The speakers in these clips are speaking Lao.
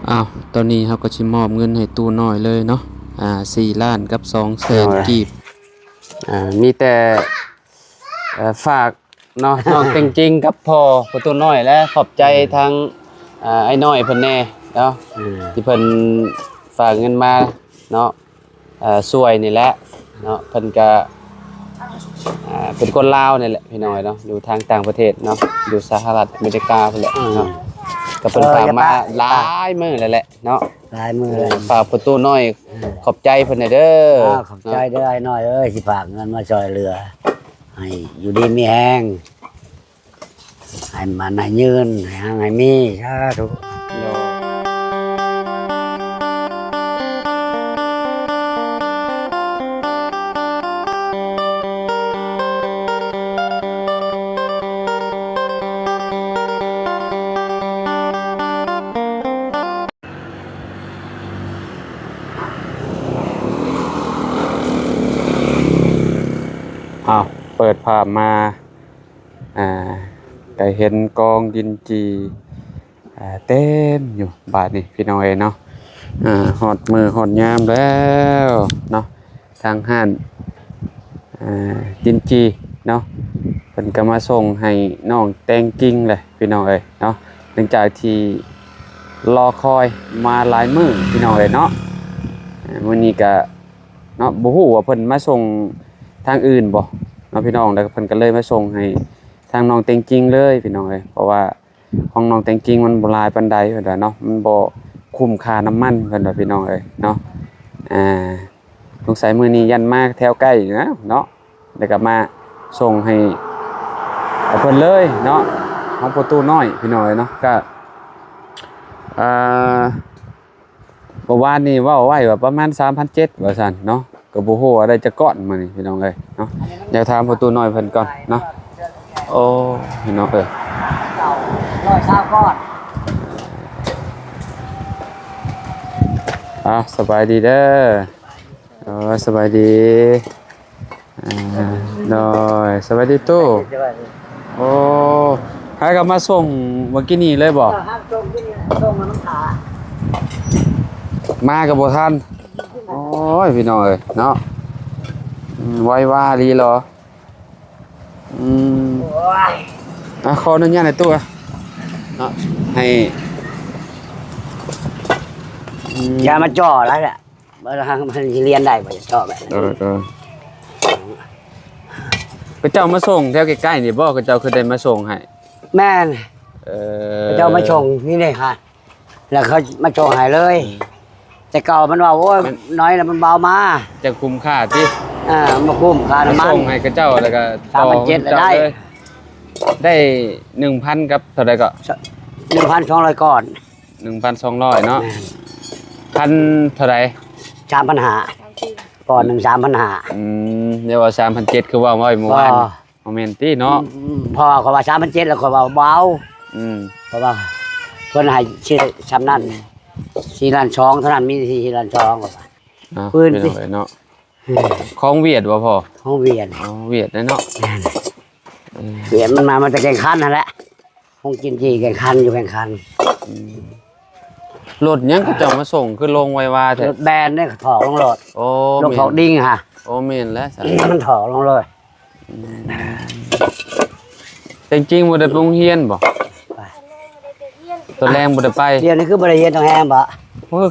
ອ້າວ ຕອນນີ້ເຮົາກໍຊິມອບເງິນໃຫ້ຕູ້ນ້ອຍເລີຍເນາະ ອ່າ ສີ່ລ້ານກັບສອງແສນກີບ. ໂດຍ ອ່າ ມີແຕ່ ເອີ ຝາກເນາະ ນ້ອງເຕັງຈິງກັບພໍ່ຂອງຕູ້ນ້ອຍ ແລະ ຂອບໃຈ ອືມ ທາງ ອ່າ ອ້າຍນ້ອຍເພິ່ນແດ່ເນາະ ອືມ ທີ່ເພິ່ນຝາກເງິນມາເນາະ. ເອີ ຊ່ວຍນີ້ແຫຼະເນາະ ເພິ່ນກະ ອ່າ ເປັນຄົນລາວນີ້ແຫຼະພີ່ນ້ອງເນາະ ຢູ່ທາງຕ່າງປະເທດເນາະ ຢູ່ສະຫະລັດອາເມລິກາພຸ້ນແຫຼະເນາະ ອືມ ກໍເພິ່ນ ເອີ ຝາກມາ ຢ່າປະ ຫຼາຍມື້ແລ້ວແຫຼະເນາະ ຫຼາຍມື້ແລ້ວ ເອີ ຝາກປະຕູນ້ອຍ ເອີ ຂອບໃຈເພິ່ນແດ່ເດີ ອ້າວ ຂອບໃຈເດີ ເນາະ ອ້າຍນ້ອຍເອີຍ ທີ່ຝາກເງິນມາຊ່ວຍເຫຼືອ ໃຫ້ຢູ່ດີມີແຮງ ໃຫ້ໝັ້ນໃຫ້ຍືນ ໃຫ້ຮັ່ງໃຫ້ມີ ສາທຸ. ໂດຍ ອ້າວ ເປີດພາບມາ ອ່າ ກໍເຫັນກອງດິນຈີ່ ອ່າ ເຕັມຢູ່ບາດນີ້ພີ່ນ້ອງເອີຍເນາະ. ອ່າ ຮອດມື້ຮອດຍາມແລ້ວເນາະ ທາງຮ້ານ ອ່າ ດິນຈີ່ເນາະ ເພິ່ນກໍມາສົ່ງໃຫ້ນ້ອງແຕງກິ່ງແຫຼະພີ່ນ້ອງເອີຍເນາະ ຫຼັງຈາກທີ່ລໍຄອຍມາຫຼາຍມື້ພີ່ນ້ອງເອີຍເນາະ. ມື້ນີ້ກໍ ເນາະ ບໍ່ຮູ້ວ່າເພິ່ນມາສົ່ງທາງອື່ນບໍ່ເນາະພີ່ນ້ອງ ແລ້ວເພິ່ນກໍເລີຍມາສົ່ງໃຫ້ທາງນ້ອງແຕງກິ່ງເລີຍພີ່ນ້ອງເອີຍ ເພາະວ່າຂອງນ້ອງແຕງກິ່ງມັນບໍ່ຫຼາຍປານໃດເພິ່ນວ່າເນາະ ມັນບໍ່ຄຸ້ມຄ່ານ້ຳມັນເພິ່ນວ່າພີ່ນ້ອງເອີຍເນາະ. ອ່າ ສົງໄສມື້ນີ້ຢ້ານມາແຖວໃກ້ນະເນາະ ແລ້ວກໍມາສົ່ງໃຫ້ເພິ່ນເລີຍເນາະ ຂອງພໍ່ຕູ້ນ້ອຍພີ່ນ້ອງເອີຍເນາະ. ກໍ ອ່າ ເມື່ອວານນີ້ເວົ້າໄວ້ວ່າປະມານສາມພັນເຈັດ ວ່າຊັ້ນເນາະ ກໍບໍ່ຮູ້ວ່າໄດ້ຈັກກ້ອນມື້ນີ້ພີ່ນ້ອງເອີຍເນາະ. ດຽວຖາມພໍ່ຕູ້ນ້ອຍເພິ່ນກ່ອນເນາະ. ໂອ້ ພີ່ນ້ອງເອີຍ ເກົ້າຮ້ອຍຊາວກ້ອນ. ອ່າ ສະບາຍດີເດີ. ເອີ ສະບາຍດີ. ອ່າ ໂດຍ ສະບາຍດີຕູ້. ໂອ້ ໃຜກໍມາສົ່ງມື້ກີ້ນີ້ເລີຍບໍ່? ເອີ ຮັບສົ່ງກິນ ສົ່ງມານຳຂາ ມາກໍບໍ່ທັນ. ໂອ້ຍ ພີ່ນ້ອງເອີຍເນາະ ອືມ ໄວວາອີ່ຫຼີເນາະ. ອືມ ໂອ້ຍ ອ່ະ ຂໍອະນຸຍາດໃຫ້ຕູ້ເນາະ ໃຫ້ ອືມ ຢ່າມາຈ່ອຫຼາຍແຫຼະ. ບໍ່ ມັນຊິລຽນໄດ້ບໍ່ ຈະເຈາະແບບນັ້ນ. ເອີ ເອີ ເຂົາເຈົ້າມາສົ່ງແຖວໃກ້ໆນີ້ບໍ່? ເຂົາເຈົ້າຄືໄດ້ມາສົ່ງໃຫ້? ແມ່ນ. ເອີ ເຂົາເຈົ້າມາສົ່ງນີ້ເດ້ ແລ້ວເຂົາມາສົ່ງໃຫ້ເລີຍ. ອືມ ແຕ່ເກົ່າມັນວ່າ ໂອ້ຍ ມັນນ້ອຍແລ້ວ ມັນບໍ່ເອົາມາ ຈະຄຸ້ມຄ່າຕິ? ເອີ ບໍ່ຄຸ້ມຄ່ານ້ຳມັນ. ສົ່ງໃຫ້ເຂົາເຈົ້າ ແລ້ວກໍສາມພັນເຈັດ ຕໍ່ເຂົາເຈົ້າໄດ້ ໄດ້ໜຶ່ງພັນກັບເທົ່າໃດກໍ? ໜຶ່ງພັນສອງຮ້ອຍກ້ອນ. ໜຶ່ງພັນສອງຮ້ອຍເນາະ. ແມ່ນ. ພັນເທົ່າໃດ? ສາມພັນຫ້າ ກ້ອນໜຶ່ງສາມພັນຫ້າ. ອືມ ແຕ່ວ່າສາມພັນເຈັດ ຄືເວົ້າໄວ້ມື້ວານ. ບໍ່ ບໍ່ແມ່ນຕິເນາະ. ອືມ ເພາະວ່າຂ້ອຍວ່າສາມພັນເຈັດ ແລ້ວຂ້ອຍວ່າບໍ່ເອົາ. ອືມ ເພາະວ່າເພິ່ນໃຫ້ຊື່ຊ່ຳນັ້ນ. ສີ່ລ້ານສອງເທົ່ານັ້ນ ມີສີ່ລ້ານສອງ ຂ້ອຍວ່າ. ອ່ະ ພື້ນຕິ ພີ່ນ້ອງເອີຍເນາະ. ຂອງຫວຽດບໍ່ພໍ່? ຂອງຫວຽດ. ອໍ ຫວຽດເນາະ. ແມ່ນ. ເອີ ຫວຽດມັນມາ ມາແຕ່ແກ່ງຄັນຫັ້ນແຫຼະ. ໂຮງກິນຈີ່ແກ່ງຄັນ ຢູ່ແກ່ງຄັນ. ອືມ ລົດຫຍັງເຂົາເຈົ້າມາສົ່ງ ຄືລົງໄວວາແທ້? ລົດແບນເດ້ ຖອກລົງໂລດ. ໂອ້ ລົງຖອກດິງຫະ. ໂອ້ ແມ່ນແຫຼະຊັ້ນ ມັນຖອກລົງເລີຍ. ອືມ ແຕ່ຈິງໆບໍ່ໄດ້ໄປໂຮງຮຽນບໍ່? ຕອນແລງບໍ່ໄດ້ໄປ. ດຽວນີ້ຄືບໍ່ໄດ້ຮຽນຕ້ອງແຮງບໍ່? ໂອ້ຍ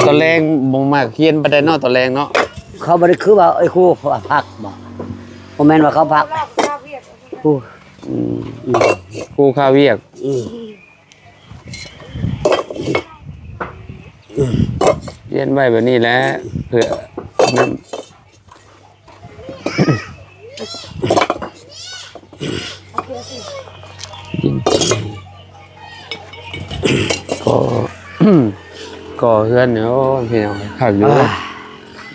ຕອນແລງບໍ່ມັກຮຽນປານໃດເນາະ ຕອນແລງເນາະ. ເຂົາບໍ່ໄດ້ຄືວ່າ ເອີຍ ຄູພັກບໍ່? ບໍ່ແມ່ນວ່າເຂົາພັກ. ຄູ ອືມ ອືມ ຄູຄາວຽກ. ອືມ ຮຽນໄວ້ແບບນີ້ແຫຼະ ເພື່ອນັ້ນ. ກໍ ກໍເຮືອນ ໂອ້ຍ ພີ່ນ້ອງ ຄັກຢູ່. ອ່າ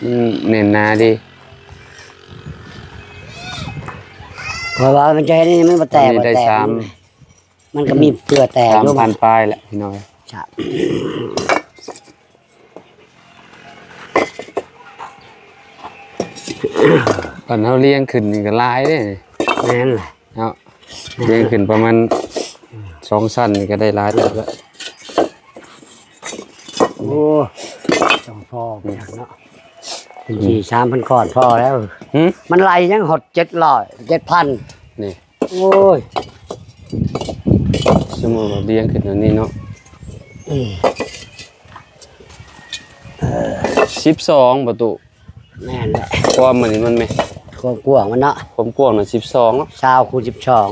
ອືມ ແໜ້ນໜາດີ. ເພາະວ່າມັນຈະເຮັດໃຫ້ມັນບໍ່ແຕກ ອັນນີ້ໄດ້ ບໍ່ແຕກ ສາມ ມັນກໍມີເພື່ອແຕກຢູ່ ສາມພັນປາຍແຫຼະ ພີ່ນ້ອງ. ຄັນເຮົາລຽງຂຶ້ນນີ້ກໍຫຼາຍເດ້. ແມ່ນແຫຼະເນາະ. ລຽງຂຶ້ນປະມານສອງຊັ້ນນີ້ກໍໄດ້ຫຼາຍເຕີບແລ້ວ. ໂອ້ ຕ້ອງພໍເນາະ ເປັນສີ່ສາມພັນກ້ອນພໍແລ້ວ. ຫືມ? ມັນໄລ່ຍັງຮອດເຈັດຮ້ອຍ ເຈັດພັນ ນີ້. ໂອ້ຍ ສົມມຸດວ່າລຽງຂຶ້ນແບບນີ້ເນາະ. ອືມ ເອີ ສິບສອງບໍ່ຕຸ? ແມ່ນແຫຼະ. ຄວາມມັນນີ້ມັນແມ່ນ ຄວາມກວ້າງມັນເນາະ ຄວາມກວ້າງນະສິບສອງເນາະ. ຊາວຄູນສິບສອງ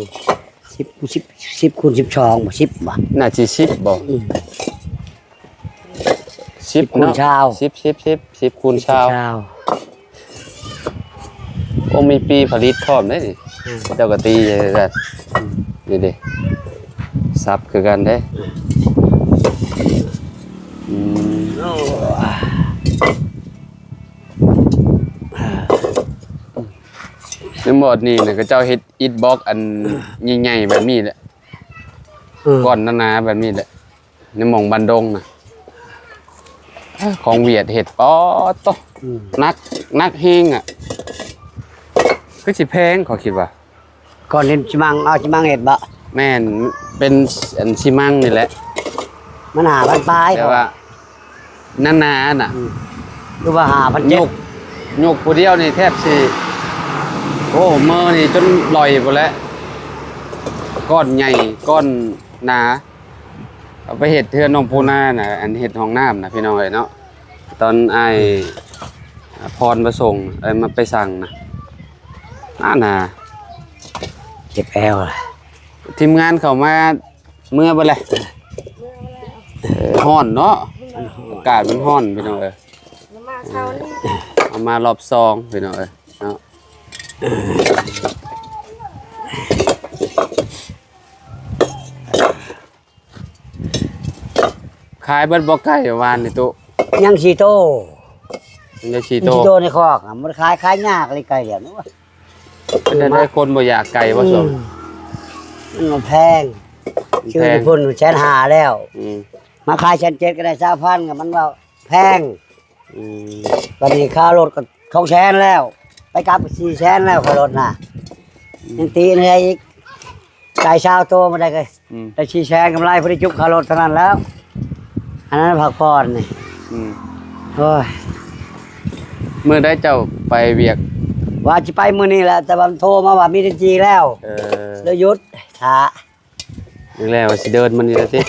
ສິບ ສິບ ສິບຄູນສິບສອງບໍ່ ສິບບໍ່? ໜ້າຊິສິບບໍ່? ອືມ ສິບຄູນຊາວ ສິບ ສິບ ສິບ ສິບຄູນຊາວ ສິບຄູນຊາວ. ໂອ້ ມີປີຜະລິດພ້ອມເດ້ນີ້. ອືມ ເຈົ້າກໍຕີໃຫ້ກັນ. ອືມ ນີ້ເດ້ ສັບຄືກັນເດ້. ອືມ ອືມ ໂອ້ ໃນໝົດນີ້ນະ ເຂົາເຈົ້າເຮັດອິດບລັອກອັນໃຫຍ່ໆແບບນີ້ແຫຼະ. ເອີ ກ້ອນໜາໆແບບນີ້ແຫຼະ ໃນໝ່ອງບ້ານດົງນະ ຂອງຫວຽດເຮັດ. ປາດໂທ້ ອືມ ໜັກ ໜັກແຮງອະ. ຄືຊິແພງ ຂ້ອຍຄິດວ່າ. ກ້ອນຫີນຊີມັງ ເອົາຊີມັງເຮັດບໍ? ແມ່ນ ເປັນອັນຊີມັງນີ້ແຫຼະ. ມັນຫ້າພັນປາຍ ແຕ່ວ່າ ໜາໆນະ ອືມ ຄືວ່າຫ້າພັນເຈັດ ຍົກ ຍົກຜູ້ດຽວນີ້ແທບຊິ ໂອ້ ມືນີ້ຈົນລ່ອຍພຸ້ນແຫຼະ. ກ້ອນໃຫຍ່ ກ້ອນໜາ ເອົາໄປເຮັດເຮືອນນ້ອງປູນານະ ອັນເຮັດຫ້ອງນ້ຳນະ ພີ່ນ້ອງເອີຍເນາະ. ຕອນອ້າຍ ອືມ ພອນມາສົ່ງ ເອີ ມາໄປສັ່ງນະ ອານາ ເຈັບແອວລະ. ທີມງານເຂົ້າມາ ເມືອເບິດແຫຼະ. ເອີ ຮ້ອນເນາະ ມັນຮ້ອນ ອາກາດມັນຮ້ອນ ພີ່ນ້ອງເອີຍ. ມາເຊົ້ານີ້ ເອົາມາລອບສອງ ພີ່ນ້ອງເອີຍເນາະ. ຂາຍເບິດບໍ່ໄກ່ວານນີ້ຕຸ? ຍັງສີ່ໂຕ ຍັງສີ່ໂຕ ສີ່ໂຕໃນຄອກ ມັນຂາຍ ຂາຍຍາກເລີຍໄກ່ດຽວນີ້. ເປັນຈັ່ງໃດ ຄົນບໍ່ຢາກໄກ່ບໍ່? ອືມ ຊ່ວງ ມັນແພງ ມັນແພງ ຊື້ຢູ່ພຸ້ນແສນຫ້າແລ້ວ. ອືມ ມາຂາຍແສນເຈັດກໍໄດ້ຊາວພັນ ກໍມັນວ່າແພງ. ອືມ ບັດນີ້ຄ່າລົດກໍສອງແສນແລ້ວ ໄປກັບກໍສີ່ແສນແລ້ວ ຄ່າລົດນະ. ອືມ ຍັງຕີໃຫ້ອີກ ໄກ່ຊາວໂຕມາໄດ້ກໍ ອືມ ໄດ້ສີ່ແສນກຳໄລ ພໍໄດ້ຈຸກຄ່າລົດເທົ່ານັ້ນແລ້ວ. ອັນນັ້ນພັກຜ່ອນນີ້. ອືມ ໂອ້ຍ ມື້ໃດເຈົ້າໄປວຽກ? ວ່າຊິໄປມື້ນີ້ແຫຼະ ແຕ່ວ່າມັນໂທມາວ່າມີດິນຈີ່ແລ້ວ. ເອີ ເລີຍຢຸດຖ້າ. ມື້ແລກວ່າຊິເດີນມື້ນີ້ແລ້ວຕິ?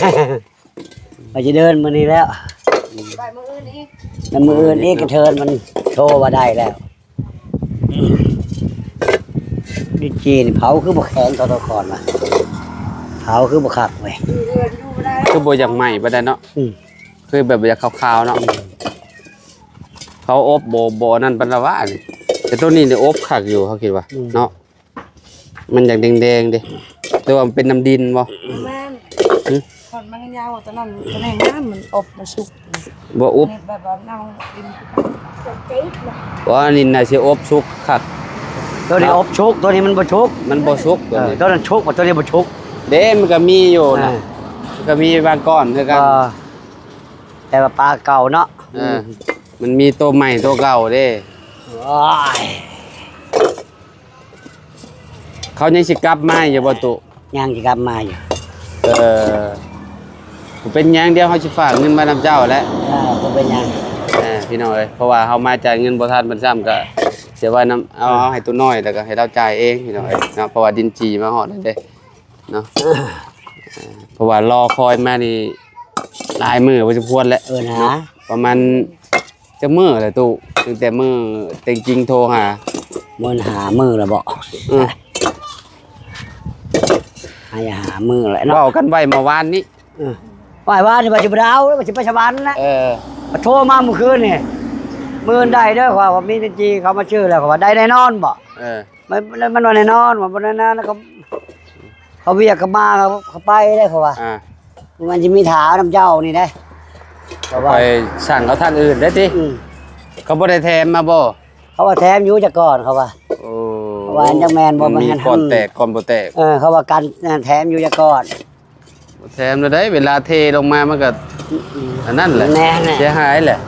ວ່າຊິເດີນມື້ນີ້ແລ້ວ ອືມ ໄປມື້ອື່ນອີກ ແລ້ວມື້ອື່ນອີກກໍເທີນມັນໂທວ່າໄດ້ແລ້ວ. ດິນຈີ່ນີ້ເຜົາຄືບໍ່ແຂງເທົ່າແຕ່ກ່ອນວະ ເຜົາຄືບໍ່ຄັກເວີຍ ຄືບໍ່ຢາກໄໝ້ປານໃດເນາະ. ອືມ ຄືແບບຢາກຂາວໆເນາະ. ອືມ ເຂົາອົບບໍ່ ບໍ່ນັ້ນປານໃດວະນີ້ ແຕ່ໂຕນີ້ນີ້ອົບຄັກຢູ່ ເຮົາຄິດວ່າ ອືມ ເນາະ. ມັນຢາກແດງໆເດ້ ແຕ່ວ່າມັນເປັນນ້ຳດິນບໍ່? ແມ່ນ ຫຶ? ທ່ອນມັນຍາວ ຕອນນັ້ນ ຕອນນີ້ງາມ ມັນອົບ ມັນສຸກ ບໍ່ອົບ ແບບວ່າເອົາດິນ ບໍ່ ອັນນີ້ໜ້າຊິອົບສຸກຄັກ. ໂຕນີ້ ເນາະ ອົບສຸກ ໂຕນີ້ມັນບໍ່ສຸກ ມັນບໍ່ສຸກ ເອີ ໂຕນີ້ ໂຕນັ້ນສຸກ ໂຕນີ້ບໍ່ສຸກເດ້. ມັນກໍມີຢູ່ນະ ເອີ ມັນກໍມີບາງກ້ອນຄືກັນ ເອີ ແຕ່ວ່າປາເກົ່າເນາະ. ເອີ ມັນມີໂຕໃໝ່ໂຕເກົ່າເດ້. ໂອ້ຍ ເຂົາຍັງຊິກັບມາຢູ່ບໍ່ຕຸ? ຍັງຊິກັບມາຢູ່. ເອີ ບໍ່ເປັນຫຍັງ ດຽວເຮົາຊິຝາກເງິນມານຳເຈົ້າແຫຼະ. ເອີ ບໍ່ເປັນຫຍັງ ເອີ ພີ່ນ້ອງເອີຍ ເພາະວ່າເຮົາມາຈ່າຍເງິນບໍ່ທັນເພິ່ນຊ້ຳ ກໍເສຍໄວ້ນຳ ເອົາ ເອີ ເອົາໃຫ້ໂຕນ້ອຍ ແລ້ວກໍໃຫ້ລາວຈ່າຍເອງ ພີ່ນ້ອງເອີຍເນາະ. ເພາະວ່າດິນຈີ່ມາຮອດແລ້ວເດ້ເນາະ ເອີ ເພາະວ່າລໍຄອຍມານີ້ຫຼາຍມື້ພໍສົມຄວນແຫຼະ. ເອີນະ ເນາະ ປະມານ ຈັກມື້ແລ້ວຕູ້? ຕັ້ງແຕ່ມື້ແຕ່ງຈິງໂທຫາ ມື້ຫ້າມື້ແລ້ວບໍ? ເອີ ໃຫ້ຫ້າມື້ແລ້ວເນາະ ເວົ້າກັນໄວ້ເມື່ອວານນີ້. ເອີ ວ່າວານນີ້ວ່າຊິບໍ່ໄດ້ເອົາ ວ່າຊິໄປສະຫວັນນະ. ເອີ ໂທມາມື້ຄືນນີ້ ມື້ອື່ນໄດ້ເດີ ເຂົາວ່າມີເງິນຈີ່ເຂົາມາຊື້ແລ້ວ ເຂົາວ່າໄດ້ແນ່ນອນບໍ? ເອີ ມັນ ມັນວ່າແນ່ນອນ ວ່າບໍ່ແນ່ນອນ ເຂົາ ເຂົາວຽກເຂົາມາ ເຂົາໄປເດ້ ເຂົາວ່າ ອ່າ ມັນຊິມີຖ້ານຳເຈົ້ານີ້ເດ້ ເຂົາວ່າ ຂ້ອຍສັ່ງເອົາທາງອື່ນໄດ້ຕິ? ອືມ ເຂົາບໍ່ໄດ້ແຖມມາບໍ່? ເຂົາວ່າແຖມຢູ່ຈັກກ້ອນ ເຂົາວ່າ. ໂອ້ ເຂົາວ່າຈັກແມ່ນບໍ່ ມັນມີ ມັນ ກ້ອນແຕກກ້ອນບໍ່ແຕກ. ເອີ ເຂົາວ່າກັນແຖມຢູ່ຈັກກ້ອນ. ບໍ່ແຖມແລ້ວໃດ໋ ເວລາເທລົງມາມັນກໍ ອືມ ອັນນັ້ນແຫຼະ ແນ່ໆ ເສຍຫາຍແຫຼະ.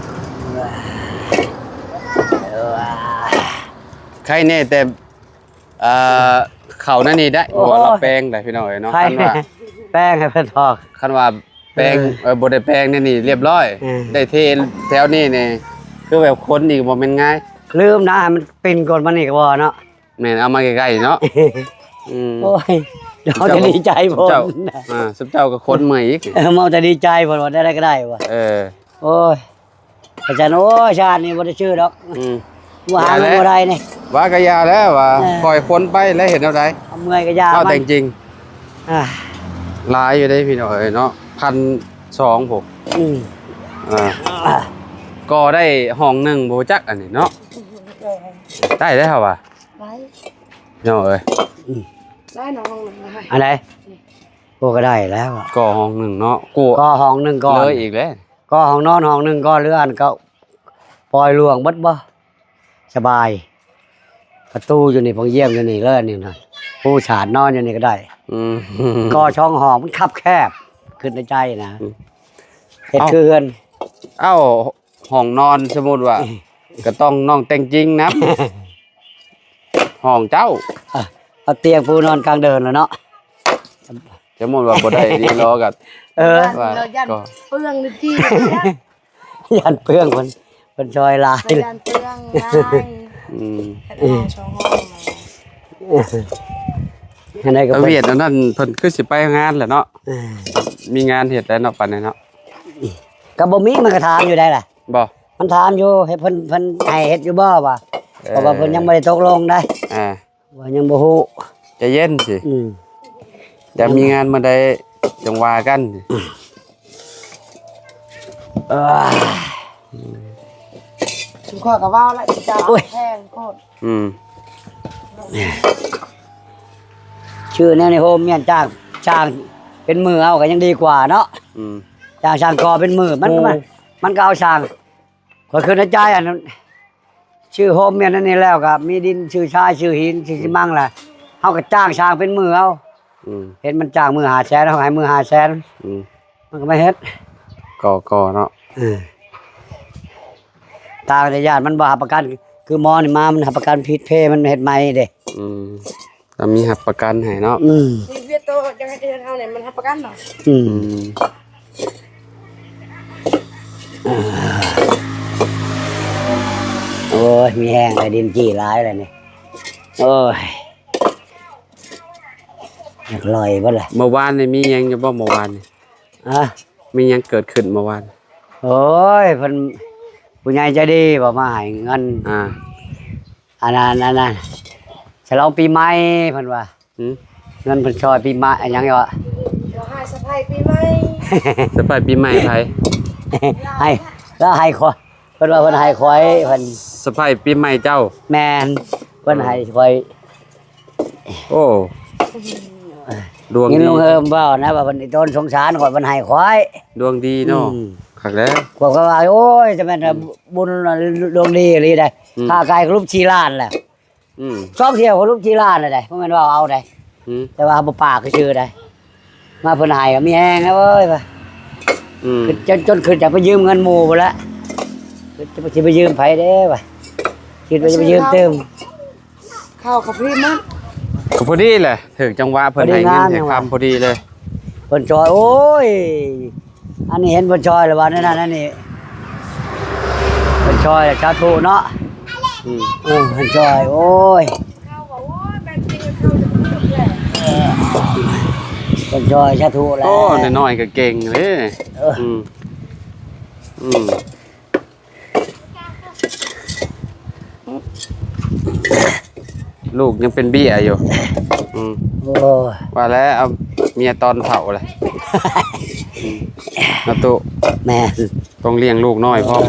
ໄຄແນ່ແຕ່ ອ່າ ເຂົ້ານັ້ນນີ້ໄດ້ ໂອ້ຍ ເພາະວ່າລາວແປງໄດ້ພີ່ນ້ອງເອີຍເນາະ. ຄັນວ່າ ແປງໃຫ້ເພິ່ນທອກ ຄັນວ່າ ແປງ ເອີ ເອີ ບໍ່ໄດ້ແປງແນວນີ້ລຽບລ້ອຍ ເອີ ໄດ້ເທແຖວນີ້ນີ້ ຄືແບບຄົນນີ້ກໍບໍ່ແມ່ນງ່າຍ ລືມນະ ໃຫ້ມັນປິ່ນກ່ອນ ມານີ້ກໍບໍ່ເນາະ ແມ່ນ ເອົາມາໃກ້ໆເນາະ ອືມ ໂອ້ຍ ເຮົາຈະດີໃຈພຸ້ນ ເຈົ້າ ອ່າ ຊຸມເຈົ້າກໍຄົນເມື່ອຍອີກ ເອີ ເຮົາຈະດີໃຈພຸ້ນ ວ່າໄດ້ ໄດ້ກໍໄດ້ວ່າ ເອີ ໂອ້ຍ ອາຈານ ໂອ້ຍ ຊາດນີ້ບໍ່ໄດ້ຊື້ດອກ ອືມ ວ່າຫາເງິນບໍ່ໄດ້ນີ້ ວ່າກໍຢ່າແລ້ວວ່າ ເອີ ຂ້ອຍຄົນໄປແລ້ວເຮັດແນວໃດ ເອົາເມື່ອຍກໍຢ່າ ເອົາ ມັນ ແຕ່ງຈິງ ອ່າ ຫຼາຍຢູ່ເດ້ພີ່ນ້ອງເອີຍເນາະ ພັນສອງພຸ້ນ ອືມ ອ່າ ອ່າ ກໍໄດ້ຫ້ອງໜຶ່ງບໍ່ຈັກອັນນີ້ເນາະ ໄດ້ແລ້ວວ່າ ໄດ້ ພີ່ນ້ອງເອີຍ ອືມ ໄດ້ເນາະ ຫ້ອງໜຶ່ງ ອັນໃດ ໂອ້ ກໍໄດ້ແລ້ວ ກໍຫ້ອງໜຶ່ງເນາະ ກໍ ກໍຫ້ອງໜຶ່ງກ່ອນ ເລີຍອີກແລ້ວ ກໍຫ້ອງນອນຫ້ອງໜຶ່ງກ່ອນ ຫຼືອັນກໍປ່ອຍລວງເບິດບໍ່ ສະບາຍ ປະຕູຢູ່ນີ້ ໂພງຢ້ຽມຢູ່ນີ້ເລີຍ ອັນນີ້ນະ ຜູ້ສາດນອນຢູ່ນີ້ກໍໄດ້ ອືມ ກໍຊ່ອງຫ້ອງມັນຄັບແຄບ ຄິດໃນໃຈນະ ອືມ ເຮັດ ເອົ້າ ຄືເຮືອນ ເອົ້າ ຫ້ອງນອນ ສົມມຸດວ່າ ເອີ ກໍຕ້ອງນ້ອງແຕ່ງຈິງນຳ ຫ້ອງເຈົ້າ ອ່ະ ເອົາຕຽງປູນອນກາງເດີ່ນແລ້ວເນາະ ສົມມຸດວ່າບໍ່ໄດ້ນີ້ເນາະ ກໍ ເອີ ວ່າ ຢ້ານເປືອງນີ້ຕິ ຢ້ານເປືອງ ເພິ່ນ ເພິ່ນຊ່ອຍຫຼາຍ ຢ້ານເປືອງຫຼາຍ ອືມ ເຮັດຫ້ອງສອງຫ້ອງ ອັນໃດກໍ ຕາວຽດອັນນັ້ນເພິ່ນຄືຊິໄປງານແຫຼະເນາະ ເອີ ມີງານເຮັດແລ້ວເນາະ ປານນີ້ເນາະ ກໍບໍ່ມີ ມັນກໍຖາມຢູ່ໄດ໋ລະ ບໍ່ ມັນຖາມຢູ່ ເຮັດ ເພິ່ນ ເພິ່ນໃຫ້ເຮັດຢູ່ບໍ່ວ່າ ເອີ ເພາະວ່າເພິ່ນຍັງບໍ່ໄດ້ຕົກລົງໄດ໋ ອ່າ ວ່າຍັງບໍ່ຮູ້ ໃຈເຢັນຊິ ອືມ ຢາກມີງານມື້ໃດຈັ່ງວ່າກັນ ເອີ ຊຸມຂ້ອຍກໍເວົ້າແລ້ວ ເຈົ້າ ໂອ້ຍ ແພງໂພດ ອືມ ຊື່ແນວນີ້ໂຮມມຽນຈ້າງ ຊ່າງເປັນມືເອົາກໍຍັງດີກວ່າເນາະ ອືມ ຈ້າງຊ່າງກໍ່ເປັນມື ມັນ ໂອ້ ມັນ ມັນກໍເອົາຊ່າງ ຂ້ອຍຄິດໃນໃຈ ອັນ ຊື້ໂຮມແມ່ນອັນນີ້ແລ້ວກໍມີດິນຊື້ຊາຍຊື້ຫີນຊື້ຊິມັງລະ ເຮົາກໍຈ້າງຊ່າງເປັນມື້ເອົາ ອືມ ເຫັນມັນຈ້າງມື້ຫ້າແສນ ເຮົາກໍໃຫ້ມື້ຫ້າແສນ ອືມ ມັນກໍມາເຮັດ ກໍ ກໍເນາະ ເອີ ຕ່າງແຕ່ຢ້ານມັນບໍ່ຮັບປະກັນ ຄືໝໍນີ້ມາ ມັນຮັບປະກັນຜິດເພ ມັນເຮັດໃໝ່ເດ້ ອືມ ກໍມີຮັບປະກັນໃຫ້ເນາະ ອືມ ຊີວິດໂຕຈະເຮັດເຮືອນເຮົານີ້ມັນຮັບປະກັນເນາະ ອືມ ອືມ ໂອ້ຍ ມີແຮງແລ້ວ ດິນຈີ່ຫຼາຍແລ້ວນີ້ ໂອ້ຍ ຢາກລອຍເບິດລະ ເມື່ອວານນີ້ມີຫຍັງຢູ່ບໍ່ ເມື່ອວານນີ້ ຮະ ມີຫຍັງເກີດຂຶ້ນເມື່ອວານ ໂອ້ຍ ເພິ່ນ ຜູ້ໃຫຍ່ໃຈດີບໍ່ ມາໃຫ້ເງິນ ອ່າ ອັນນັ້ນ ອັນນັ້ນ ສະຫຼອງປີໃໝ່ ເພິ່ນວ່າ ຫືມ ເງິນເພິ່ນຊ່ອຍປີໃໝ່ ອັນຫຍັງວະ ເຂົາໃຫ້ສະໄພປີໃໝ່ ສະໄພປີໃໝ່ໃຜ ໃຫ້ ລາວໃຫ້ຂ້ອຍ ເພິ່ນວ່າເພິ່ນໃຫ້ຂ້ອຍ ເພິ່ນ ສະໄພປີໃໝ່ເຈົ້າ ແມ່ນ ເພິ່ນໃຫ້ຂ້ອຍ ໂອ້ ດວງດີ ຍິນລຸງເຮີມເວົ້ານະ ວ່າເພິ່ນ ຕົນສົງສານຂ້ອຍ ເພິ່ນໃຫ້ຂ້ອຍ ດວງດີເນາະ ອືມ ຄັກແລ້ວ ພວກເຂົາວ່າ ໂອ້ຍ ຈະແມ່ນ ອືມ ບຸນດວງດີອີ່ຫຼີໃດ ອືມ ຄ່າໄກ່ກໍຫຼຸບສີ່ລ້ານແຫຼະ ອືມ ສອງຖ້ຽວກໍຫຼຸບສີ່ລ້ານແລ້ວໃດ໋ ບໍ່ແມ່ນວ່າເອົາໃດ໋ ອືມ ແຕ່ວ່າບໍ່ປາກຊື່ໆໃດ໋ ມາເພິ່ນໃຫ້ກໍມີແຮງແລ້ວເວີຍວ່າ ອືມ ຄິດຈົນ ຈົນຄິດຈະໄປຢືມເງິນໝູ່ພຸ້ນແຫຼະ ຄິດຈະໄປ ຊິໄປຢືມໃຜເດ້ວ່າ ຄິດວ່າຈະໄປຢືມຕື່ມ ເຂົ້າກໍພໍດີໝົດ ກໍພໍດີແຫຼະ ຖືກຈັງຫວະເພິ່ນໃຫ້ເງິນໃຫ້ຄຳພໍດີເລີຍ ເພິ່ນຊ່ອຍ ໂອ້ຍ ອັນນີ້ເຫັນເພິ່ນຊ່ອຍລະວ່າແນວນັ້ນແນວນີ້ ເພິ່ນຊ່ອຍລະສາທຸເນາະ ອືມ ເອີ ເພິ່ນຊ່ອຍ ໂອ້ຍ ເພິ່ນຊ່ອຍສາທຸແຫຼະ ໂອ້ ນ້ອຍໆກໍເກັ່ງເດ້ ເອີ ອືມ ອືມ ລູກຍັງເປັນເບ້ຍຢູ່ ອືມ ໂອ້ຍ ວ່າແລ້ວ ເອົາເມຍຕອນເຖົ້າແຫຼະ ອືມ ເນາະຕູ້ ແມ່ນ ຕ້ອງລ້ຽງລູກນ້ອຍພ້ອມ ໂ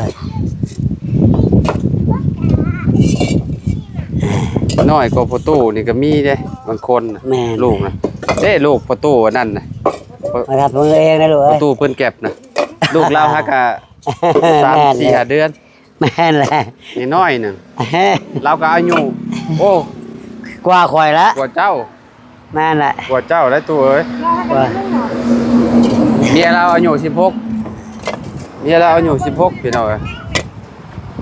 ອ້ຍ ນ້ອຍກວ່າພໍ່ຕູ້ນີ້ກໍມີເດ້ ບາງຄົນນະ ແມ່ນ ລູກນະ ເດ້ ລູກພໍ່ຕູ້ອັນນັ້ນນະ ມາຮັບເບິ່ງເອງນະລູກເອີຍ ພໍ່ຕູ້ປືນແກັບນະ ລູກລາວຫາກະ ສາມສີ່ຫ້າເດືອນ ແມ່ນແຫຼະ ນ້ອຍໆໜຶ່ງ ລາວກໍອາຍຸ ໂອ້ ກວ່າຂ້ອຍລະ ກວ່າເຈົ້າ ແມ່ນແຫຼະ ກວ່າເຈົ້າແຫຼະຕູ້ເອີຍ ວ່າ ເມຍລາວອາຍຸສິບຫົກ ເມຍລາວອາຍຸສິບຫົກ ພີ່ນ້ອງເອີຍ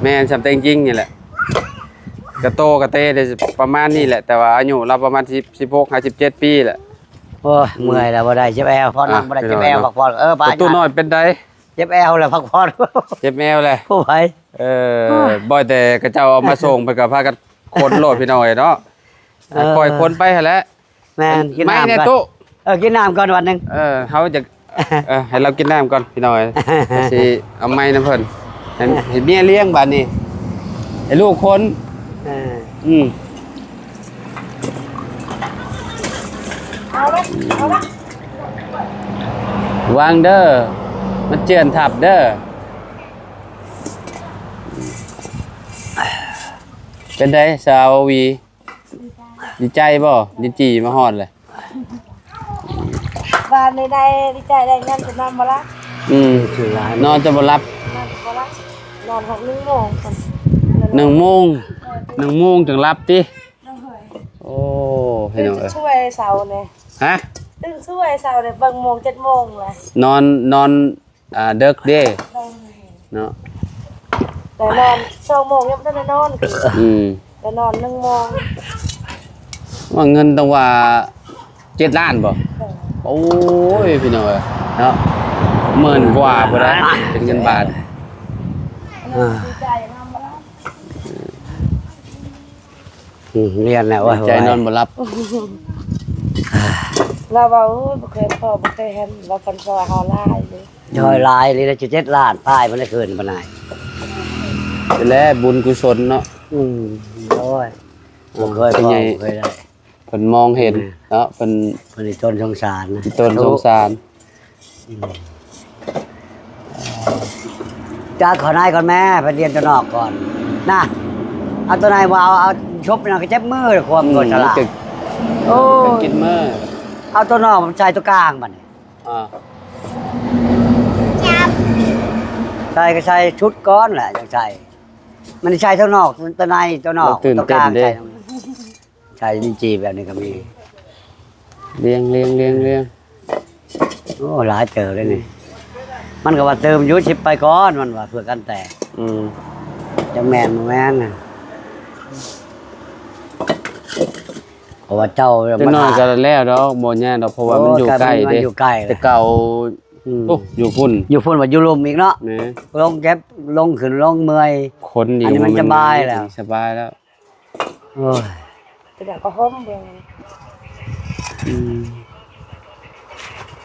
ແມ່ນ ສ່ຳແຕ່ງຍິງນີ້ແຫຼະ ກະໂຕກະເຕໄດ້ປະມານນີ້ແຫຼະ ແຕ່ວ່າອາຍຸລາວປະມານສິບ ສິບຫົກຫາສິບເຈັດປີແຫຼະ ໂອ້ຍ ເມື່ອຍແລ້ວ ບໍ່ໄດ້ ເຈັບແອວ ພໍນັ່ງບໍ່ໄດ້ ເຈັບແອວ ພັກຜ່ອນ ເອີ ປ້າ ປະຕູນ້ອຍເປັນໃດ? ເຈັບແອວແລ້ວ ພັກຜ່ອນ ເຈັບແອວແລ້ວ ບໍ່ໄຫວ ເອີ ບໍ່ໄຫວ ບໍ່ແຕ່ເຂົາເຈົ້າເອົາມາສົ່ງ ເພິ່ນກໍພາກັນຂົນໂລດ ພີ່ນ້ອງເອີຍເນາະ ເອີ ຄ່ອຍຂົນໄປຫັ້ນແຫຼະ ແມ່ນ ກິນນ້ຳກ່ອນ ເອີ ກິນນ້ຳກ່ອນວັນໜຶ່ງ ເອີ ເຮົາຈະ ເອີ ໃຫ້ລາວກິນນ້ຳກ່ອນ ພີ່ນ້ອງເອີຍ ຊິເອົາໄມ້ນຳເພິ່ນ ໃຫ້ ໃຫ້ເມຍລ້ຽງບາດນີ້ ໃຫ້ລູກຂົນ ເອີ ອືມ ເອົາລະ ເອົາລະ ວາງເດີ ມັນເຈື່ອນທັບເດີ ເປັນໃດສາວວີ? ດີໃຈບໍ່? ລິນຈີ່ມາຮອດແລ້ວ ບ້ານນີ້ໄດ້ ດີໃຈໄດ້ເງິນ ຈະນອນບໍ່ຫຼັບ ອືມ ນອນຈະບໍ່ຫຼັບ ນອນຈະບໍ່ຫຼັບ ນອນຮອດໜຶ່ງໂມງ ໜຶ່ງໂມງ ເອີ ໜຶ່ງໂມງຈຶ່ງຫຼັບຕິ ໂອ້ ພີ່ນ້ອງເອີຍ ຕື່ນຊ່ວຍເຊົ້ານີ້ ຮະ? ຕື່ນຊ່ວຍເຊົ້ານີ້ ເບິ່ງໂມງ ເຈັດໂມງແລ້ວ ນອນ ນອນ ອ່າ ເດິກເດ້ ໂດຍ ເນາະ ແຕ່ນອນສອງໂມງຍັງບໍ່ທັນໄດ້ນອນ ອືມ ແຕ່ນອນໜຶ່ງໂມງ ວ່າເງິນຕ້ອງວ່າເຈັດລ້ານບໍ່? ໂດຍ ໂອ້ຍ ພີ່ນ້ອງເອີຍ ເນາະ ໝື່ນກວ່າພຸ້ນນະ ເປັນເງິນບາດ ອ່າ ດີໃຈນຳ ອືມ ຮຽນແລ້ວ ໂອ້ຍ ໃຈນອນບໍ່ຫຼັບ ລາວວ່າ ໂອ້ຍ ບໍ່ເຄີຍພໍ້ ບໍ່ເຄີຍເຫັນ ລາວພັນຊ່ອຍເຮົາຫຼາຍເລີຍ ຊ່ອຍຫຼາຍເລີຍ ເຈັດລ້ານປາຍ ເພິ່ນໄດ້ຄືນປານໃດ ແລະ ບຸນກຸສົນເນາະ ອືມ ໂອ້ຍ ບໍ່ເຄີຍພໍ້ ບໍ່ເຄີຍໄດ້ ເພິ່ນມອງເຫັນເນາະ ເພິ່ນ ເພິ່ນຊິຕົນສົງສານ ຕົນສົງສານ ຈັກຂໍນາຍກ່ອນແມ່ ໄປລຽນຕົວນອກກ່ອນນະ ເອົາຕົວໃນບໍ່ເອົາ ເອົາຊົບນະ ກໍເຈັບມື ຄວາມ ອືມ ກໍສະຫຼາດ ໂອ້ຍ ກິນມື້ ເອົາຕົວນອກໃສ່ຕົວກາງບັດນີ້ ອ່າ ໃສ່ກໍໃສ່ຊຸດກ່ອນແຫຼະ ຈັ່ງໃສ່ ມັນໃສ່ຕົວນອກ ຕົວໃນ ຕົວນອກ ຕົວກາງໃສ່ ໃສ່ລິນຈີ່ແບບນີ້ກໍມີ ລຽງ ລຽງ ລຽງ ລຽງ ໂອ້ ຫຼາຍເຕີບເດ້ນີ້ ມັນກໍວ່າຕື່ມຢູ່ ສິບໄປກ່ອນ ມັນວ່າ ເພື່ອກັນແຕກ ອືມ ຈັກແມ່ນບໍ່ແມ່ນ ເພາະວ່າເຈົ້າ ຈັກໜ້ອຍກໍແລ້ວດອກ ບໍ່ຍາກດອກ ເພາະວ່າມັນຢູ່ໃກ້ເດ້ ມັນຢູ່ໃກ້ ແຕ່ເກົ່າ ອືມ ໂອ້ ຢູ່ພຸ້ນ ຢູ່ພຸ້ນວ່າຢູ່ລຸ່ມອີກເນາະ ແມ່ນ ລົງເກັບ ລົງຂຶ້ນລົງເມື່ອຍ ຄົນນີ້ ອັນນີ້ມັນສະບາຍແລ້ວ ສະບາຍແລ້ວ ໂອ້ຍ ເປັນຫຍັງກໍຫົ່ມເບິ່ງ ອືມ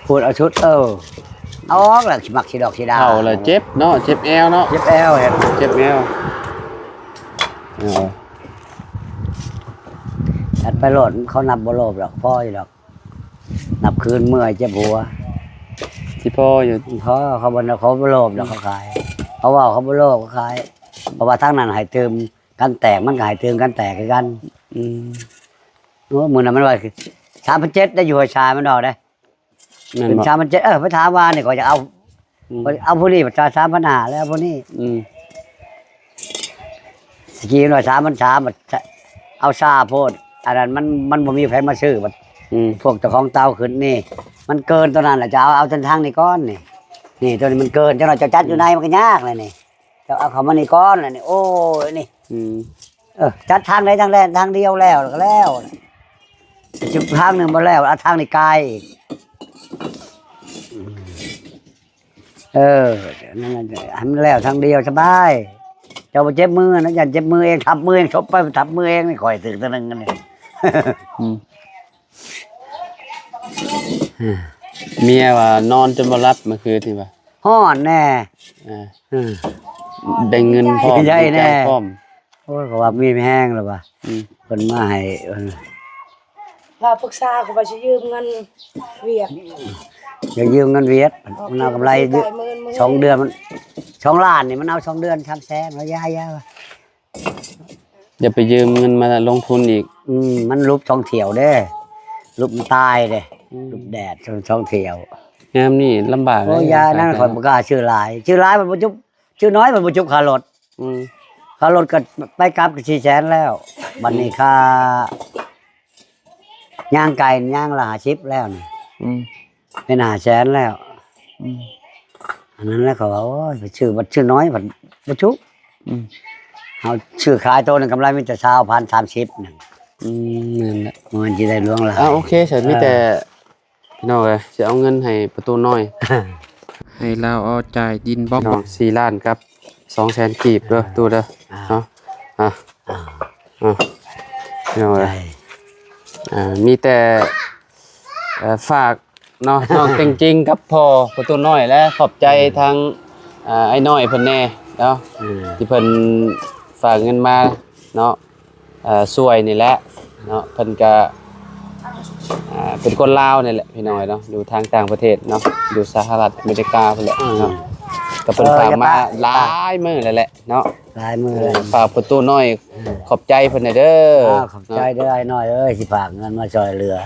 ພຸດເອົາຊຸດ ເອີ ເອົາອອກແລ້ວ ມັກຊິດອກຊິດາ ເຖົ້າແລ້ວເຈັບເນາະ ເຈັບແອວເນາະ ເຈັບແອວ ເຈັບແອວ ເອີ ຈັດໄປໂລດ ເຂົານັບບໍ່ໂລບດອກ ພໍຢູ່ດອກ ນັບຄືນເມື່ອຍເຈັບຫົວ ຊິພໍຢູ່ ພໍ ເຂົາບໍ່ ເຂົາບໍ່ໂລບດອກ ເຂົາຂາຍ ເຂົາເວົ້າ ເຂົາບໍ່ໂລບ ເຂົາຂາຍ ເພາະວ່າທາງນັ້ນໃຫ້ຕື່ມ ກັນແຕກມັນກໍໃຫ້ຕື່ມກັນແຕກຄືກັນ ອືມ ໂອ້ ມື້ນັ້ນມັນວ່າສາມພັນເຈັດໄດ້ຢູ່ຫ້ວຍຊາຍ ມັນອອກເດ້ ແມ່ນບໍ່ ສາມພັນເຈັດ ເອີ ໄປຖາມວ່ານີ້ ຂ້ອຍຈະເອົາ ອືມ ຂ້ອຍເອົາຜູ້ນີ້ສາມພັນຫ້າ ແລ້ວຜູ້ນີ້ ອືມ ສະກີມັນວ່າສາມພັນສາມ ເອົາຊ້າໂພດ ອັນນັ້ນມັນ ມັນບໍ່ມີໃຜມາຊື້ ບັດ ອືມ ພວກເຈົ້າຂອງເຕົາຂຶ້ນນີ້ ມັນເກີນຕົວນັ້ນລະ ຈະເອົາ ເອົາທາງນີ້ກ່ອນນີ້ ນີ້ ຕົວນີ້ມັນເກີນ ຈັກໜ້ອຍເຈົ້າຈັດຢູ່ໃນ ອືມ ມັນກໍຍາກແລ້ວນີ້ ເຈົ້າເອົາເຂົ້າມານີ້ກ່ອນລະນີ້ ໂອ້ຍ ນີ້ ອືມ ເອີ ຈັດທາງໃດທາງແລກ ທາງດຽວແລ້ວ ແລ້ວກໍແລ້ວ ຊິທາງໜຶ່ງບໍ່ແລ້ວ ເອົາທາງນີ້ກາຍອີກ ເອີ ນັ້ນນະ ໃຫ້ມັນແລ້ວທາງດຽວສະບາຍ ເຈົ້າບໍ່ເຈັບມືນະ ຢ້ານເຈັບມືເອງ ທັບມືເອງ ສົບໄປທັບມືເອງນີ້ ຂ້ອຍຖືກຕົວໜຶ່ງອັນນີ້ ອືມ ເມຍວ່ານອນຈົນບໍ່ຫຼັບເມື່ອຄືນນີ້ວ່າ ຮ້ອນແດ່ ເອີ ເອີ ໄດ້ເງິນພ້ອມ ດີໃຈແດ່ ດີໃຈພ້ອມ ໂອ້ຍ ກໍວ່າມີແຮງແລ້ວວ່າ ອືມ ເພິ່ນມາໃຫ້ ເອີ ລາວປຶກສາ ເຂົາວ່າຊິຢືມເງິນວຽກ ຢາກຢືມເງິນວຽກ ເອົາ ມັນເອົາກຳໄລ ສອງເດືອນ ມັນ ສອງລ້ານນີ້ ມັນເອົາສອງເດືອນ ສາມແສນ ວ່າຢ່າ ຢ່າ ຢ່າໄປຢືມເງິນມາລົງທຶນອີກ ອືມ ມັນຫຼຸບສອງຖ້ຽວເດ້ ຫຼຸບມັນຕາຍເດ້ ອືມ ຫຼຸບແດດສອງ ສອງຖ້ຽວ ຍາມນີ້ລຳບາກ ໂອ້ຍ ເລີຍ ຢ່ານັ້ນ ຂາຍ ຂ້ອຍບໍ່ກ້າຊື້ຫຼາຍ ຊື້ຫຼາຍມັນບໍ່ຈຸບ ຊື້ນ້ອຍມັນບໍ່ຈຸບຄ່າລົດ ອືມ ຄ່າລົດກໍໄປກັບກໍສີ່ແສນແລ້ວ ບັດນີ້ ອືມ ຄ່າ ຍ່າງໄກ່ຍ່າງລະຫ້າສິບແລ້ວນີ້ ອືມ ເປັນຫ້າແສນແລ້ວ ອືມ ອັນນັ້ນແຫຼະ ເຂົາວ່າ ໂອ້ຍ ໄປຊື້ບັດຊື້ນ້ອຍ ບັດບໍ່ຈຸ ອືມ ເຮົາຊື້ຂາຍໂຕໜຶ່ງກຳໄລມີແຕ່ຊາວພັນ ສາມສິບໜຶ່ງ ອືມ ແມ່ນແຫຼະ ບໍ່ແມ່ນຊິໄດ້ຫຼວງຫຼາຍ ອ່າ ໂອເຄ ຊັ້ນມີແຕ່ ເອີ ນ້ອງເອີຍ ຊິເອົາເງິນໃຫ້ປະຕູນ້ອຍ ໃຫ້ລາວເອົາຈ່າຍດິນບລັອກ ນ້ອງ ສີ່ລ້ານກັບສອງແສນກີບເດີ ຕູ້ເດີ ອ່າ ເນາະ ອ່າ ອ່າ ອ່າ ນ້ອງເອີຍ ອ່າ ມີແຕ່ ເອີ ຝາກເນາະ ນ້ອງເຕັງຈິງກັບພໍ່ປະຕູນ້ອຍ ແລະ ຂອບໃຈ ເອີ ທາງ ອ່າ ອ້າຍນ້ອຍເພິ່ນແດ່ເນາະ ເອີ ທີ່ເພິ່ນຝາກເງິນມາເນາະ ເອີ ຊ່ວຍນີ້ແຫຼະເນາະ ເພິ່ນກະ ອ່າ ເປັນຄົນລາວນີ້ແຫຼະ ພີ່ນ້ອງເນາະ ຢູ່ທາງຕ່າງປະເທດເນາະ ຢູ່ສະຫະລັດອາເມລິກາພຸ້ນແຫຼະເນາະ ເອີ ກະເພິ່ນ ເອີ ຝາກມາ ຢ່າປະ ຫຼາຍມື້ແລ້ວແຫຼະເນາະ ຫຼາຍມື້ແລ້ວ ເອີ ຝາກປະຕູນ້ອຍ ເອີ ຂອບໃຈເພິ່ນແດ່ເດີ ອ່າ ຂອບໃຈເດີ ເນາະ ອ້າຍນ້ອຍເອີຍ ຊິຝາກເງິນມາຊ່ວຍເຫຼືອ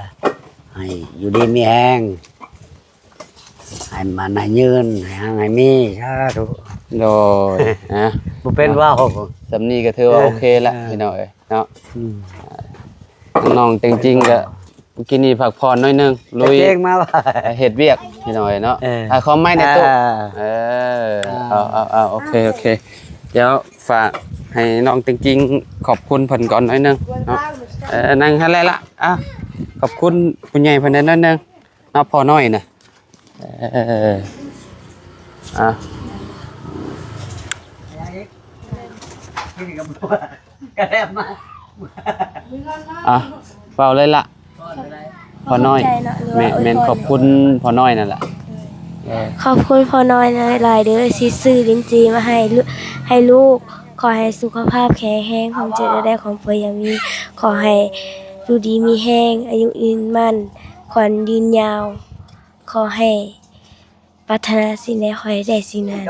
ໃຫ້ຢູ່ດີມີແຮງ ໃຫ້ໝັ້ນໃຫ້ຍືນ ໃຫ້ຮັ່ງໃຫ້ມີ ສາທຸ ໂດຍ ນະ ບໍ່ເປັນເວົ້າ ສ່ຳນີ້ກະຖືວ່າໂອເຄລະ ເອີ ພີ່ນ້ອງເອີຍເນາະ ອືມ ນ້ອງເຕັງຈິງກະ ກິນນີ້ພັກຜ່ອນໜ້ອຍໜຶ່ງ ລຸຍ ເຮັດວຽກພີ່ນ້ອງເອີຍເນາະ ເອີ ອ່າ ຂໍໄມ້ແດ່ຕູ້ ອ່າ ເອີ ອ່າ ເອົາ ເອົາ ເອົາ ໂອເຄ ໂອເຄ ດຽວຝາກໃຫ້ນ້ອງເຕັງຈິງຂອບຄຸນເພິ່ນກ່ອນໜ້ອຍໜຶ່ງເນາະ ເອີ ນັ່ງຫັ້ນແຫຼະລະ ອ່ະ ຂອບຄຸນຜູ້ໃຫຍ່ເພິ່ນແດ່ໜ້ອຍໜຶ່ງ ເນາະ ພໍ່ນ້ອຍນະ ເອີ ອ່ະ ອ່ະ ເວົ້າເລີຍລະ ພໍ່ນ້ອຍ ຂອບໃຈເນາະ ຫຼືວ່າ ແມ່ນ ແມ່ນ ອວຍພອນ ຂອບຄຸນພໍ່ນ້ອຍນັ້ນລະ ເອີ ຂອບຄຸນພໍ່ນ້ອຍຫຼາຍໆເດີ ທີ່ຊື້ລິນຈີມາໃຫ້ລູກ ໃຫ້ລູກ ຂໍໃຫ້ສຸຂະພາບແຂງແຮງ ຄວາມເຈັບຢ່າໄດ້ ຄວາມປ່ວຍຢ່າມີ ຂໍໃຫ້ຢູ່ດີມີແຮງ ອາຍຸຍືນໝັ້ນ ຂວັນຍືນຍາວ ຂໍໃຫ້ປາດຖະໜາສິ່ງໃດ ຂໍໃຫ້ໄດ້ສິ່ງນັ້ນ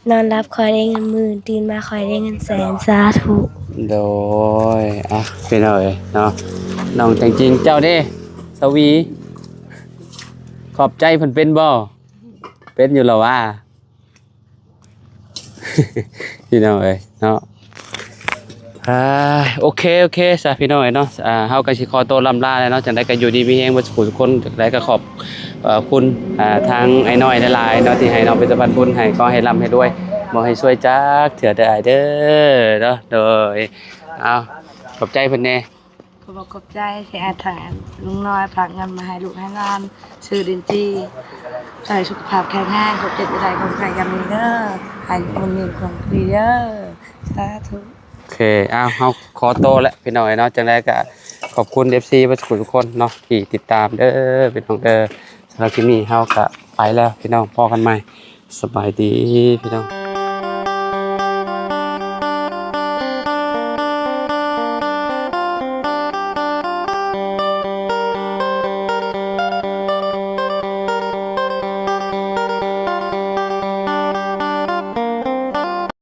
ນອນຫຼັບຂໍໃຫ້ໄດ້ເງິນໝື່ນ ຕື່ນມາຂໍໃຫ້ໄດ້ເງິນແສນ ສາທຸ ໂດຍ ອ່ະ ພີ່ນ້ອງເອີຍເນາະ ນ້ອງແຕງຈິງ ເຈົ້າເດ້ ສະຫວີ ຂອບໃຈເພິ່ນເປັນບໍ່? ເປັນຢູ່ລະຫວາ? ພີ່ນ້ອງເອີຍເນາະ ອ່າ ໂອເຄ ໂອເຄຊະ ພີ່ນ້ອງເອີຍເນາະ ອ່າ ເຮົາກະຊິຂໍໂຕລ່ຳລາແລ້ວເນາະ ຈັ່ງໃດກະຢູ່ດີມີແຮງເບິດສູ່ຜູ້ສູ່ຄົນ ຈັ່ງໃດກະຂອບ ເອີ ຄຸນ ອ່າ ທາງອ້າຍນ້ອຍຫຼາຍໆເນາະ ທີ່ໃຫ້ນ້ອງເປັນສະພານບຸນໃຫ້ ຂໍໃຫ້ລ່ຳໃຫ້ລວຍ ບໍ່ໃຫ້ຊວຍຈັກເທື່ອເດີອ້າຍເດີ ເນາະ ໂດຍ ເອົາ ຂອບໃຈເພິ່ນແດ່. ຂໍບອກຂອບໃຈທີ່ອ້າຍທາງລຸງນ້ອຍຝາກເງິນມາໃຫ້ລູກໃຫ້ຫຼານ ຊື້ລິນຈີ ຂໍໃຫ້ສຸຂະພາບແຂງແຮງ ຄວາມເຈັບຢ່າໄດ້ ຄວາມໄຂ້ຢ່າມີເດີ ໃຫ້ມີເງິນຄວາມດີເດີ ສາທຸ. ໂອເຄ ອ້າວ ເຮົາຂໍໂຕແລ້ວພີ່ນ້ອງເອີຍເນາະ ຈັ່ງໃດກະຂອບຄຸນເອັຟຊີເບິດສູ່ທຸກຄົນເນາະ ທີ່ຕິດຕາມເດີພີ່ນ້ອງເດີ ສຳລັບຄລິບນີ້ເຮົາກະໄປແລ້ວພີ່ນ້ອງ ພໍ້ກັນໃໝ່ ສະບາຍດີພີ່ນ້ອງ.